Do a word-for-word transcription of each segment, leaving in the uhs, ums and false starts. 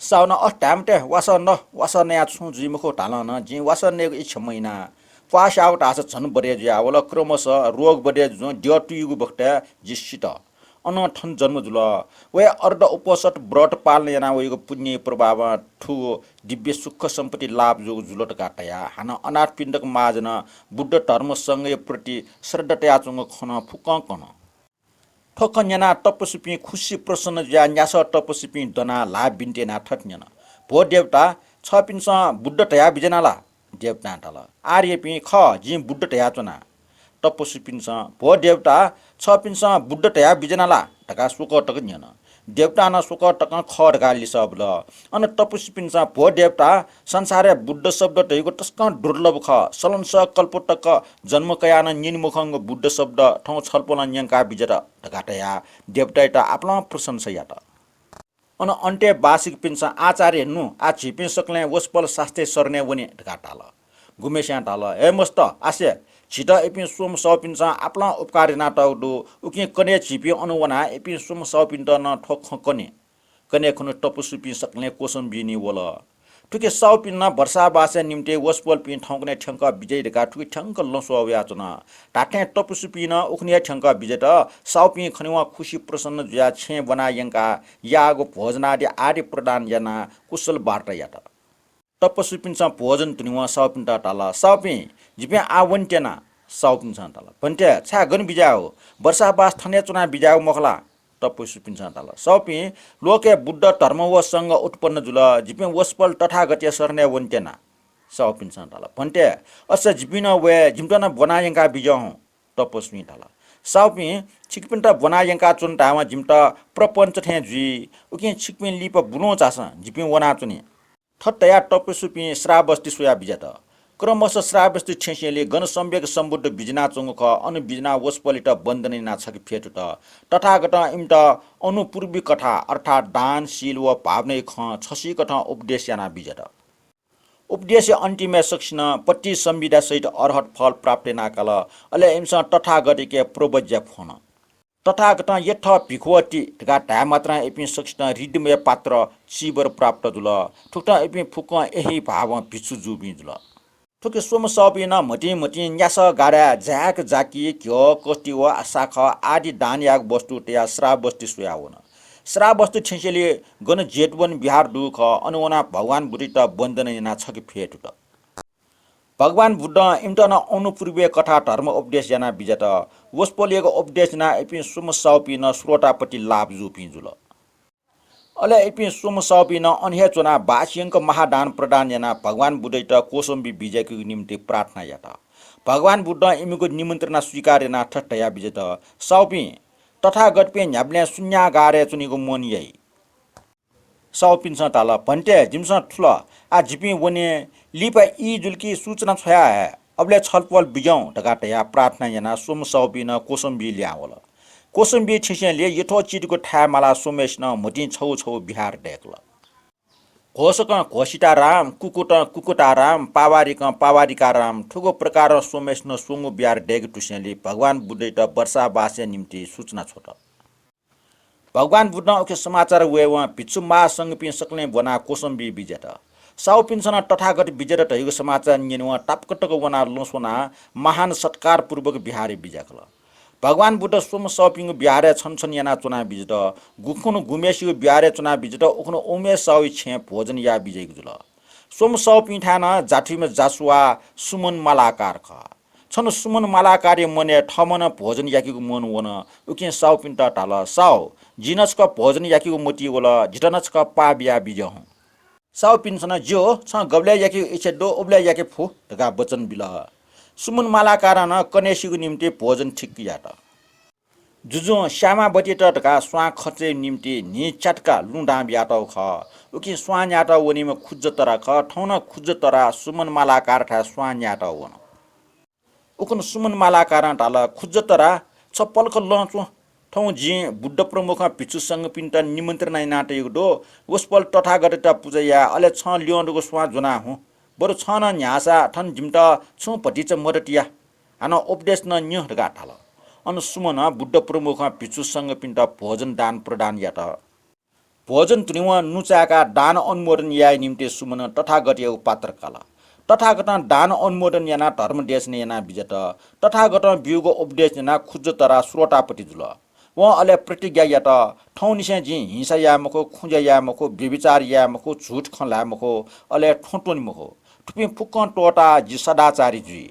साहुनं अथे धाये मते, वासः न, वासः नयाः छुं जुइ मखु धालं नं जिं वासः नयेगु इच्छा मयाना। प्वाः स्याःगु धाःसा झन बढे जुयावल। क्रमशः रोग बढे जुजुं द्यः तुइगु बखतय् जि सित। अनं थन जन्म जुल। वया अर्ध उपसत व्रत पालन यानाः वइगु पुण्य प्रभावं थुगु दिव्य सुख सम्पत्ति लाभ जूगु जुल धकाः धयाः हानं अनाथपिण्डीक महाजनं बुद्ध धर्म संघया प्रति श्रद्धा तयाच्वंगु खँ नं फुक्कं कन। थ्व खँ न्यनाः तपस्वीपिं खुसी प्रसन्न जुयाः न्यासः तपस्वीपिं दनाः ल्हाः बिन्ति यानाः थथे न्यन, भो देवता, छपिन्सं बुद्ध धयाः बिज्याना ला? देवतां धाल, आर्यपिं, खः, जिं बुद्ध धयाच्वना। तपस्वीपिन्सं, भो देवता, छपिन्सं बुद्ध धयाः बिज्याना ला धकाः स्वकः तक न्यन। देवतां नं स्वकः तकं खः धकाः लिसः बिल। अन तपस्वीपिन्सं, भो देवता, संसारय् बुद्ध शब्द धइगु तसकं दुर्लभ खः। सलंसः कल्प तक जन्म कयाः नं न्यने मखंगु बुद्ध शब्द थौं छलपोलं न्यंका बिज्यात धकाः धयाः देवतायात आपालं प्रशंसा यात। अन अन्तेवासिकपिन्सं, आचार्य नु, आः झीपिं सकलें वसपोल शास्तय् शरणय् वने धकाः धाल। गुम्हेस्यां धाल, हे मस्त, आसे, झीत इपिं स्वम्ह साहुपिन्सं आपालं उपकार यानातःगु दु, उकिं कन्हय् झीपिं अन वनाः इपिं स्वम्ह साहुपिन्त नं थ्व खँ कने। कन्हय् खुन्हु तपस्वीपिं सकलें कोसम्बी निं वल। थुकी साहुपिन्सं वर्षावासया निंतिं वसपोलपिं थौंकन्हय् थ्यंकः बिज्याइ धकाः थुकी थ्यंक लँ स्वः वयाच्वन। धात्थें तपस्वीपिं नं उखुन्हु हे थ्यंकः बिज्यात। साहुपिं खनेवं खुसी प्रसन्न जुयाः छेँय् ब्वना यंकाः याःगु भोजनादि आदि प्रदान यानाः कुशल वार्ता यात। तपस्वीपिन्सं भोजन धुनेवं साहुपिन्त धाल, साहुपिं, जिपिं आः वनेत्यना। साहुपिन्सं धाल, भन्ते, छाय् गन बिज्याः हु? वर्षावास थन हे च्वनाः बिज्याः हु मखु ला? तपस्वीपिन्सं धाल, साहुपिं, लोकय् बुद्ध धर्म व संघ उत्पन्न जुल, जिपिं वसपोल तथागतया शरणय् वनेत्यना। साहुपिन्सं धाल, भन्ते, अथे जिपिं नं वये, जिमित नं ब्वना यंकाः बिज्याः हु। तपस्वीं धाल, साहुपिं, छिकपिन्त ब्वना यंकाच्वन धायेवं जिमित प्रपञ्च थें जुइ, उकिं छिकपिं लिपा बुलुं झासँ, जिपिं वनाच्वने। थथे धयाः तपस्वीपिं श्रावस्ती स्वयाः बिज्यात। क्रमशः श्रावस्ती थ्यंसेंलि गन सम्यक सम्बुद्ध बिज्यानाच्वंगु खः, अन बिज्यानाः वसपोलयात वन्दना यानाः छखे फ्यतुत। तथागतं इमित अनुपूर्वी कथा अर्थात् दान, शील व भावनाया खँ छसिकथं उपदेश यानाः बिज्यात। उपदेशया अन्तिमय् सकसिनं पट्टिसम्भिदा सहित अर्हत फल प्राप्त यानाकाल। अले इमिसं तथागतयाके प्रव्रज्या फ्वन। तथागतं यथ भिक्खवती धकाः धाये मात्रं इपिं सकसिनं रिद्धिमय पात्र चीवर प्राप्त जुल। थुकथं इपिं फुक्कं एही भावं भिक्षु जूपिं जुल। थुकी स्वम्ह साहुपिं नं म्हतिं म्हतिं न्यासः गाडाय् जाय्क जाकि, घ्यः, कस्ति व साखः आदि दान याःगु वस्तु तयाः श्रावस्ती स्वयाः वन। श्रावस्ती थ्यंसेंलि गन जेतवन विहार दुगु खः, अन वनाः भगवान बुद्धयात वन्दना यानाः छखे फ्यतुत। भगवान बुद्धं इमित नं अनुपूर्वीय कथा धर्म उपदेश यानाः बिज्यात। वसपोलयागु उपदेश यानाः इपिं स्वम्ह साहुपिं नं श्रोतापत्ति लाभ जूपिं जुल। अले इपिं स्वम्ह साहुपिं नं अन हे च्वनाः बासयंक महादान प्रदान यानाः भगवान बुद्धयात कोसम्बी बिज्याकेगु निंतिं प्रार्थना यात। भगवान बुद्धं इमिगु निमन्त्रणा स्वीकार यानाः थथे धयाः बिज्यात, साहुपिं, तथागतपिं न्ह्याबलें शून्यागारय् च्वनेगु मन याइ। साहुपिन्सं धाल, भन्ते, जिमिसं थुल, आः जिपिं वने, लिपा ई जुल कि सूचना छ्वया हये, अबलय् छलपोल बिज्याहुँ धकाः धयाः प्रार्थना यानाः स्वम्ह साहुपिं नं कोसम्बी लिहां वल। कोसम्बी थ्यंसेंलि यथोचितय् थाय् मालाः स्वम्हेसिनं म्हतिं छगू छगू विहार दय्कल। घोषकं घोषिताराम, कुकुतं कुकुताराम, पावारिकं पावारिकाराम, थुगु प्रकारं स्वम्हेसिनं स्वंगू विहार दय्के धुसेंलि भगवान बुद्धयात वर्षावासया निंतिं सूचना छ्वत। भगवान बुद्धं उखे समाचार वयेवं भिक्षु महासंघपिं सकलें ब्वनाः कोसम्बी बिज्यात। साहुपिन्सं नं तथागत बिज्यात धइगु समाचार न्यनेवं तापाक तक वनाः लँ स्वनाः महान सत्कारपूर्वक विहारय् बिज्याकल। भगवान बुद्ध स्वम्ह साहुपिंगु विहारय् छन छन यानाः च्वना बिज्यात। गुखुन्हु गुम्हेसिगु विहारय् च्वना बिज्यात, उखुन्हु उम्हे साहुया छेँय् भोजन याः बिज्याइगु जुल। स्वम्ह साहुपिंथाय् नं जाथुइम्ह जासुवा सुमन मालाकार खः। छन्हु सुमन मालाकारया मनय् थःम्हं नं भोजन याकेगु मन वन। उकिं साहुपिन्त धाल, साहु, जिं नं छकः भोजन याकेगु मतिइ वल, जितः नं छकः पाः बिया बिज्याहुँ। साहुपिन्सं नं, ज्यू, छं गबलय् याकेगु इच्छा दु, उबलय् याके फु धकाः वचन बिल। सुमन मालाकारं नं कन्हय्‌सिगु निंतिं भोजन ठीक यात। जुजुं श्यामावतीयात धकाः स्वां खर्चय् निंतिं न्हि च्यातका लुँ दां बियातःगु खः। उकिं स्वां न्यायेत वनीम्ह खुज्जतरा खः। थौं नं खुज्जतरा सुमन मालाकारथाय् स्वां न्यायेत वन। उखुन्हु सुमन मालाकारं धाल, खुज्जतरा, छ पलख लँ च्वँ। थौं जिं बुद्ध प्रमुखं भिक्षु संघपिन्त निमन्त्रणा यानातयागु दु। वसपोल तथागतयात पुजा याये, अले छं ल्यं दुगु स्वां ज्वना हुँ। बरु छं नं न्ह्याःसा थन जिमित छुं भतिचा मदत या। हानं उपदेश नं न्यँ धकाः धाल। अन सुमनं बुद्ध प्रमुखं भिक्षु संघपिन्त भोजन दान प्रदान यात। भोजन धुनेवं नुचाय्काः दान अनुमोदन याये निम्तिं सुमनं तथागतयागु पात्र काल। तथागतं दान अनुमोदन यानाः धर्म देशना यानाः बिज्यात। तथागतं ब्यूगु उपदेश न्यनाः खुजुतरा श्रोतापति जुल। वं अले प्रतिज्ञा यात, थौंनिसें जिं हिंसा याये मखु, खुँज्या याये मखु, व्यभिचार याये मखु, झूठ खँ ल्हाये मखु, अले थ्वँ त्वने मखु। थुपिं फुक्कं त्वःताः जि सदाचारी जुइ।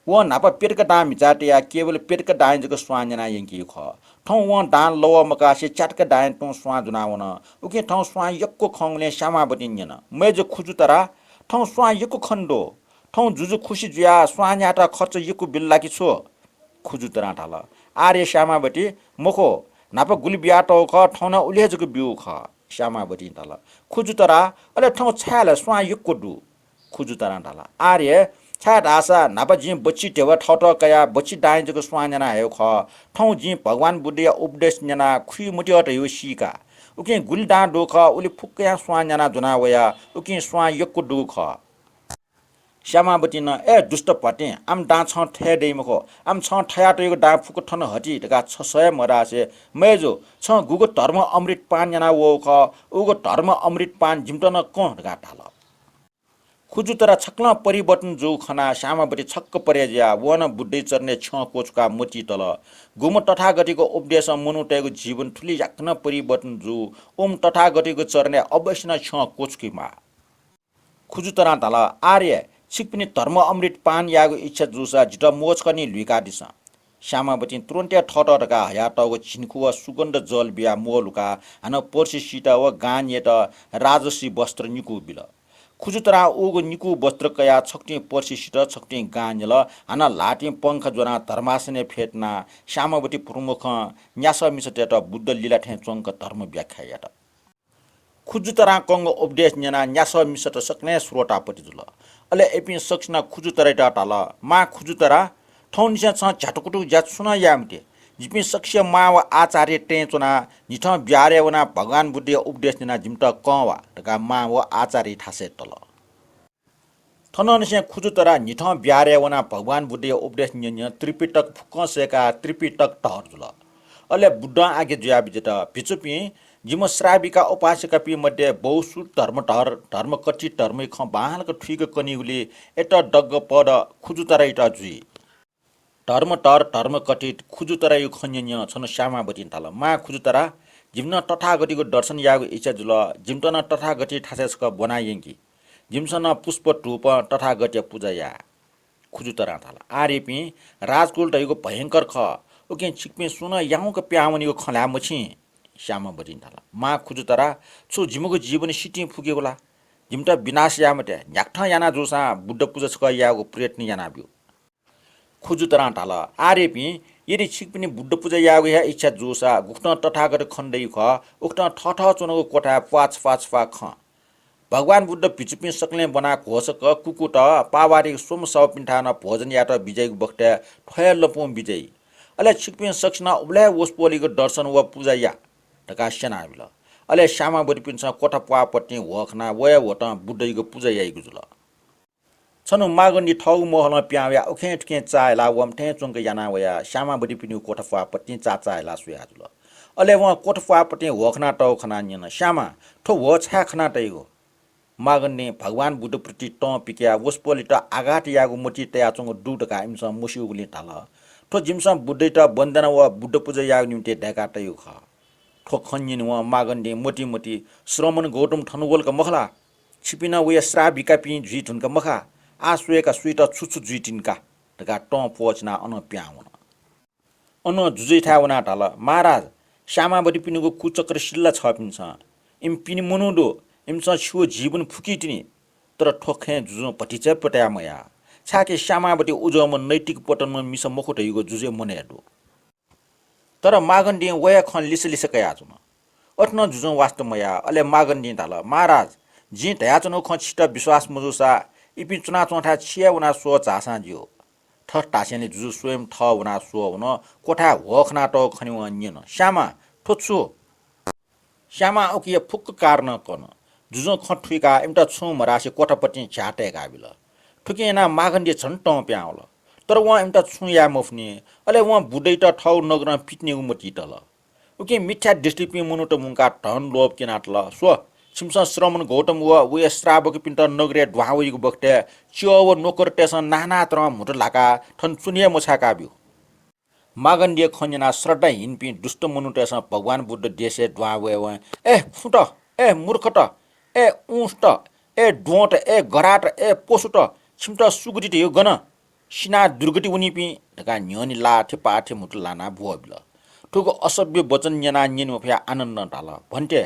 वं न्हापा प्यतक दां म्हिचाय् तयाः केवल प्यतक दांया जक स्वां न्यना यंकीगु खः। थौं वं दां लवः मकासे च्यातक दांया तुं स्वां ज्वनावन। उकिं थौं स्वां यक्व खंगुलिं श्यामावतीं न्यन, मय्जु खुजुतरा, थौं स्वां यक्व खने दु। थौं जुजु खुसि जुयाः स्वां न्यायेत खर्च यक्व बिल ला कि छु? खुजुतरां धाल, आर्य श्यामावती, मखु, न्हापा गुलि बियातःगु खः, थौं नं उलि हे जक ब्यूगु खः। श्यामावतीं धाल, खुजुतरा, अले थौं छाय् ला स्वां यक्व दु? खुजुतरां धाल, आर्य, छाय्धाःसा न्हापा जिं बच्छि ध्यबा थःत कयाः बच्छि दांया जक स्वां न्यना हयेगु खः। थौं जिं भगवान बुद्धया उपदेश न्यनाः खुइ मतिइ धयागु सीका। उकिं गुलि दां दु खः, उलि फुक्कयां स्वां न्याना ज्वना वया। उकिं स्वां यक्व दुगु खः। श्यामावतीं नं, ए दुष्ट भ्वातिं, आम दां छं थये दइ मखु। आम छं थया तयागु दां फुक्क थन हति धकाः छसः हे मधासे, मय्जु, छं गुगु धर्म अमृत पान याना वःगु खः, उगु धर्म अमृत पान जिमित नं कं धकाः धाल। खुजुतरा छकलं परिवर्तन जूगु खनाः श्यामावती छक्क परे जुयाः वं नं बुद्धया चरणय् छ्यं क्वछुकाः मतिइ तल। गुम्ह तथागतयागु उपदेशं मनूतय्गु जीवन थुलि याकनं परिवर्तन जू, उम्ह तथागतयागु चरणय् अवश्य नं छ्यं क्वछुकेमाः। खुजुतरां धाल, आर्य, छिकपिनि धर्म अमृत पान यायेगु इच्छा जूसा जितः मोचकनि ल्हुइकादिसँ। श्यामावतीं तुरुन्त हे थःत धकाः हयातःगु झिंखु व सुगन्ध जल बियाः म्वःल्हुकाः हानं पर्सि सित व गां न्ययेत राजसी वस्त्र निकू बिल। खुजुतरां उगु निकू वस्त्र कयाः छकतिं पर्सि सित, छकतिं गां न्यल। हानं ल्हातिं पंखा ज्वनाः धर्मासनय् फ्यतुनाः श्यामावती प्रमुखं न्यासः मिसातय्त बुद्ध लीला थें च्वंक धर्म व्याख्या यात। खुजुतरां कंगु उपदेश न्यनाः न्यासः मिसात सकलें श्रोतापति जुल। अले इपिं सकसिनं खुजुतरायात धाल, मां खुजुतरा, थौंनिसें छं झ्यातुकुतुक ज्या छुं नं याये मते। जिपिं सकसिया मां व आचार्य तें च्वनाः न्हिथं बिहारय् वनाः भगवान बुद्धया उपदेश न्यनाः जिमित कं वा धकाः मां व आचार्य थासय् तल। थनंनिसें खुजुतरा न्हिथं बिहारय् वनाः भगवान बुद्धया उपदेश न्यँ न्यँ त्रिपिटक फुक्कं सय्काः त्रिपिटक टहर जुल। अले बुद्धं आज्ञा जुयाबिज्यात, भिक्षुपिं, जिम्ह श्राविका उपासिकापिं मध्ये बहुश्रुत धर्मधर, धर्मकथित धर्मया खँ बांलाक थुइक कनीगुलिं अय्त दग्ग पद खुजुतरायात जुइ। धर्मधर, धर्मकथित खुजुतरायागु खँ न्यँ न्यँ छन्हु श्यामावतीं धाल, मां खुजुतरा, जिमिसं तथागतयागु दर्शन यायेगु इच्छा जुल, जिमित नं तथागतया थासय् छकः ब्वना यंकि। जिमिसं नं पुष्प धूपं तथागतया पुजा याये। खुजुतरां धाल, आर्यपिं, राजकुल धइगु भयंकर खः, उकिं छिकपिं सुं नं याउँक पिहां वनीगु खँ ल्हाये मछिं। श्यामावतीं धाल, मां खुजुतरा, छु जिमिगु जीवन सितिं फुकेगु ला? जिमित विनाश याये मते, न्ह्याकथं याना जूसां बुद्ध पुजा छकः यायेगु प्रयत्न यानाब्यु। खुजुतरां धाल, आर्यपिं, यदि छिकपिनि बुद्ध पुजा यायेगु हे इच्छा जूसा गुकथं तथागत खने दइगु खः, उकथं थःथः च्वनागु क्वथाय् प्वाः छप्वाः छप्वाः खँ। भगवान बुद्ध भिक्षुपिं सकलें ब्वनाः घोषक, कुकुत, पावारिक स्वम्ह सःपिन्थाय् नं भोजन यायेत बिज्याइगु बखतय् थ्व हे लँपुं बिज्याइ। अले छिकपिं सकसिनं उबलय् वसपोलयागु दर्शन व पुजा या धकाः स्यनाबिल। अले श्यामावतीपिन्सं क्वथा प्वाःपतिं ह्वः खनाः व हे ह्वतं बुद्धयागु पुजा याइगु जुल। छन्हु मागन्धि थःगु मोहलं पिहां वयाः उखें थुखें चाःहिलाः वंथें च्वंक याना वयाः श्यामावतीपिनिगु क्वथा प्वाःपतिं चाचाःहिलाः स्वया जुल। अले वं क्वथा प्वाःपतिं ह्वः खनातःगु खनाः न्यन, श्यामा, थ्व ह्वः छाय् खना तइगु? मागन्धिं भगवान बुद्धप्रति तं पिकयाः वसपोलयात आघात यायेगु मतिइ तयाच्वंगु दु धकाः इमिसं मस्यूगुलिं धाल, थ्व जिमिसं बुद्धयात वन्दना व बुद्ध पुजा यायेगु निंतिं दय्का तइगु खः। थ्व खँ न्यनेवं मागन्धिं मतिइ मतिइ, श्रमण गौतम थन वल का मखु ला? छिपिं नं वया श्राविकापिं जुइ धुन का मखा? आः स्वये का सुइत छु छु जुइ तिनि का धकाः तं प्वःछिनाः अनं पिहां वन। अनं जुजुयाथाय् वनाः धाल, महाराज, श्यामावतीपिनिगु कुचक्र सिल ला छःपिन्सं? इमि पिने मनू दु, इमिसं छिगु जीवन फुकी तिनि। तर थ्व खँय् जुजुं भतिचा हे पताये मयाः, छाय्कि श्यामावती उजंम्ह नैतिक पतनम्ह मिसा मखु धइगु जुजुया मनय् दु। तर मागन्धिं व हे खँ लिसा लिसा कयाच्वन। अथे नं जुजुं वास्ता मयाः। अले मागन्धिं धाल, महाराज, जिं धयाच्वनागु खँ छित विश्वास मजूसा इपिं च्वनाच्वंथाय् छि हे वनाः स्वः झाःसां ज्यू। थथे धासेंलि जुजु स्वयं थः वनाः स्वः वन। क्वथाय् ह्वः खनातःगु खनेवं न्यन, श्यामा, थ्व छु? श्यामां उकिया फुक्क कारणं कन। जुजुं खँ थुइकाः इमित छुं मधासे क्वथापतिं झ्याः तय्काबिल। थुकिं यानाः मागन्धि झन तं पिहां वल। तर वं इमित छुं याये मफुनि। अले वं बुद्धयात थःगु नगरं पितिनेगु मतिइ तल। उकिं मिथ्या दृष्टिपिं मनूत मुंकाः धन लोभ क्यनातल। स्व, छिमिसं श्रमण गौतम व वया श्रावकपिन्त नगरय् दुहां वइगु बखतय् च्यः व नोकरतय्सं नाना तरं म्हुतु ल्हाकाः थन च्वने हे मछाय्काब्यु। मागन्धीया खँ न्यनाः श्रद्धाहीनपिं दुष्ट मनूतय्सं भगवान बुद्ध देशय् दुहां वये वं, ए खुँत, ए मूर्खत, ए उँष्ट, ए द्वहंत, ए गधात, ए पशुत, छिमित सुगति धइगु गन? सिनाः दुर्गति वनीपिं धकाः न्ह्यःने लाः थेपाः थें म्हुतु ल्हानाः ब्वःबिल। थुगु असभ्य वचन न्यनाः न्यने मफयाः आनन्दं धाल, भन्ते,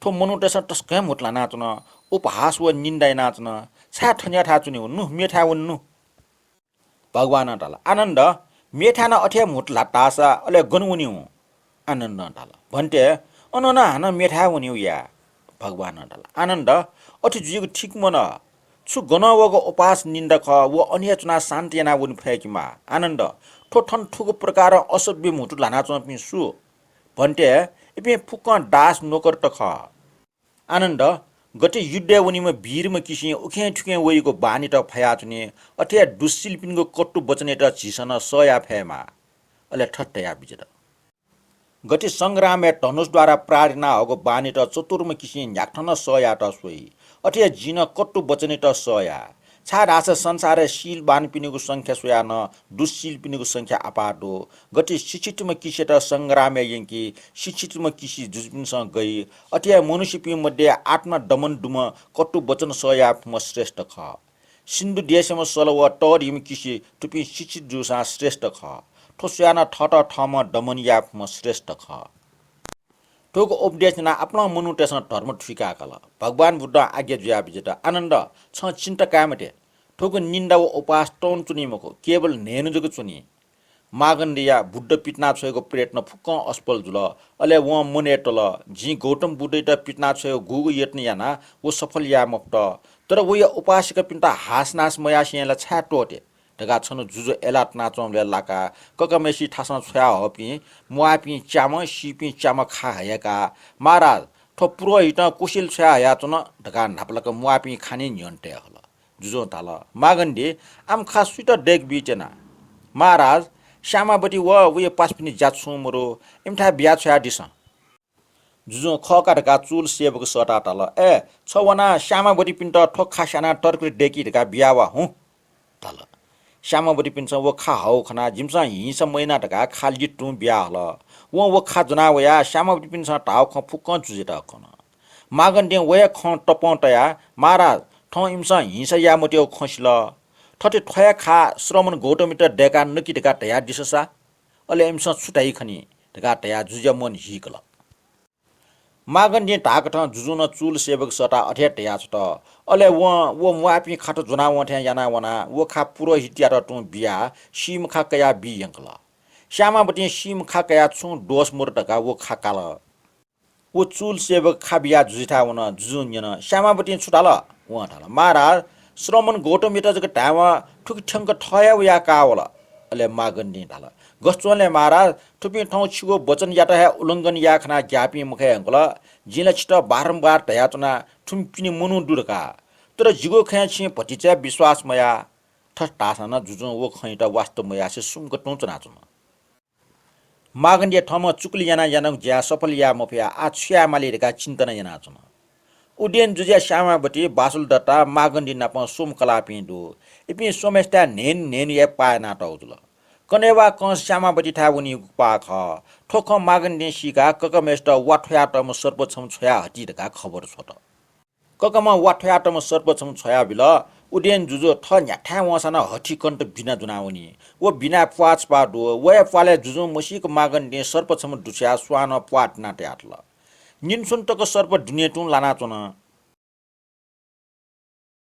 थ्व मनूतय्सं तसकं हे म्हुतु ल्हानाच्वन, उपहास व निन्दा यानाच्वन, छाय् थनियाथाय् च्वने वने? नु, मेथाय् वने नु। भगवानं धाल, आनन्द, मेथाय् नं अथे हे म्हुतु ल्हात धाःसा अले गन वने हुँ? आनन्दं धाल, भन्ते, अन नं हानं मेथाय् वने हुँ या। भगवानं धाल, आनन्द, अथे जुइगु ठीक मन। छु गनं वःगु उपास निन्दा खः, व अन हे च्वनाः शान्त यानाः वने फय्केमाः। आनन्द, थ्व थन थुगु प्रकारं असभ्य म्हुतु ल्हानाच्वंपिं सु? भन्ते, इपिं फुक्कं दास नोकरत खः। आनन्द, गथे युद्धय् वनीम्ह वीरम्ह किसिं उखें थुखें वइगु बानीत फयाच्वनी, अथे हे दुःशीलपिनिगु कटु वचनयात झीसं नं सह याये फयेमाः। अले थथे धयाबिज्यात, गथे संग्रामय् धनुषद्वारा प्रहार याना हःगु बानीत चतुरम्ह किसिं न्ह्याकथं नं सह यायेत स्वइ, अथे हे जिं नं कटु वचनयात सह याये। छाय्धाःसा संसारय् शीलवानपिनिगु संख्या स्वयाः नं दुःशीलपिनिगु संख्या अपाः दु। गथे शिक्षितम्ह किसियात संग्रामय् यंकी, शिक्षितम्ह किसि जुजुपिन्सं गइ, अथे हे मनुष्यपिं मध्ये आत्मा दमन दुम्ह कटु वचन सह याये फुम्ह श्रेष्ठ खः। सिन्धु देशम्ह सल व तःधिम्ह किसि थुपिं शिक्षित जूसां श्रेष्ठ खः। थ्व स्वयाः नं थःत थःम्हं दमन याये फुम्ह श्रेष्ठ खः। थुगु उपदेश न्यनाः आपालं मनूतय्सं धर्म थुइका काल। भगवान बुद्धं आज्ञा जुयाबिज्यात, आनन्द, छं चिन्ता काये मते। थुगु निन्दा व उपहास तं च्वनी मखु, केवल न्हय्न्हु जक च्वनी। मागन्धीया बुद्ध पितिनाछ्वयेगु प्रयत्न फुक्कं असफल जुल। अले वं मनय् तल, जिं गौतम बुद्धयात पितिनाछ्वयेगु गुगु यत्न याना व सफल याये मफुत। तर वया उपासिकापिन्त हासनास मयासें ला छाय् त्वःते धकाः छन्हु जुजु अय्लाः तनाच्वंबलय् लाकाः ककाम्हेसित थासं छ्वयाहःपिं म्वाःपिं च्याम्ह, सीपिं च्याम्ह खा हयेकाः, महाराज, थ्व पुरोहितं कोसेलि छ्वया हयाच्वन धकाः न्हापालाक म्वाःपिं खाने न्ह्यःने तये हल। जुजुं धाल, मागन्धी, आम खा सुइत दय्के बीत्यना? महाराज, श्यामावती व वया पासापिनि ज्या छुं मरु, इमिथाय् बिया छ्वयादिसँ। जुजुं खः का धकाः चूल सेवक सःताः धाल, ए, छ वनाः श्यामावतीपिन्त थ्व खा स्यानाः तरकारी दय्की धकाः बिया वा हुँ धाल। श्यामावतीपिन्सं व खा हःगु खनाः जिमिसं हिंसा मयाना धकाः खा लित तुं बिया हल। वं व खा ज्वना वयाः श्यामावतीपिन्सं धाःगु खँ फुक्कं जुजुयात कन। मागन्धीं व हे खँ तपं तयाः, महाराज, थौं इमिसं हिंसा याये मतेगु खँ सिल। थथे थ्व हे खा श्रमण गौतमयात दय्काः नकि धकाः धयादिसँ सा, अले इमिसं छु धाइ खनी धकाः धयाः जुजुया मन हीकल। मागन्धीं धाःकथं जुजुं नं चूल सेवक सःताः अथे हे धयाछ्वत। अले वं व म्वाःपिं खात ज्वनावं थें यानाः वनाः व खा पुरोहितयात तुं बियाः सीम्ह खा कयाः बी यंकल। श्यामावतीं सीम्ह खा कयाः छुं दोष मरु धकाः व खा काल। व चूल सेवक खा बियाः जुजुथाय् वन। जुजुं न्यन, श्यामावतीं छु धाल? वं धाल, महाराज, श्रमण गौतमयात जक धायेवं थुखे थ्यंक थः हे वयाः काः वल। अले मागन्धीं धाल, गथे च्वं ले महाराज, थुपिं थौं छिगु वचनयात हे उल्लंघन याये खनाः ग्याःपिं मखय् धुंकल। जिं ला छितः बारम्बार धयाच्वना, थुमि पिने मनू दु धकाः। तर जिगु खँय् छिं भतिचा हे विश्वास मयाः। थथे धाःसां नं जुजुं व खँयात वास्ता मयासें सुम्क तुं च्वनाच्वन। मागन्धीं थःम्हं चुकलि यानाः यानागु ज्या सफल याये मफयाः आः छु याये माली धकाः चिन्ता नं यानाच्वन। उदेन जुजुया श्यामावती, बासुलदत्ता, मागन्धी नाप स्वम्ह कलाःपिं दु। इपिं स्वम्हेसिथाय् न्हय्न्हु न्हय्न्हुया पाः यानातःगु जुल। कन्हय्वाः कंस श्यामावतीथाय् वनीगु पाः खः। थ्व खँ मागन्धीं सीकाः ककाम्हेसित वा थ्वयातःम्ह सर्प छम्ह छ्वया हति धकाः खबर छ्वत। ककाम्हं वा थ्वयातःम्ह सर्प छम्ह छ्वयाबिल। उदेन जुजु थः न्ह्याथाय् वंसां नं हथि कन्त बिना ज्वनावनी। व बिनाय् प्वाः छपाः दु। व हे प्वालय् जुजुं मसीक मागन्धीं सर्प छम्ह दुछ्वयाः स्वानं प्वाः तिना तयातल। निन्हु स्वन्हु तक सर्प दुने तुं लानाच्वन।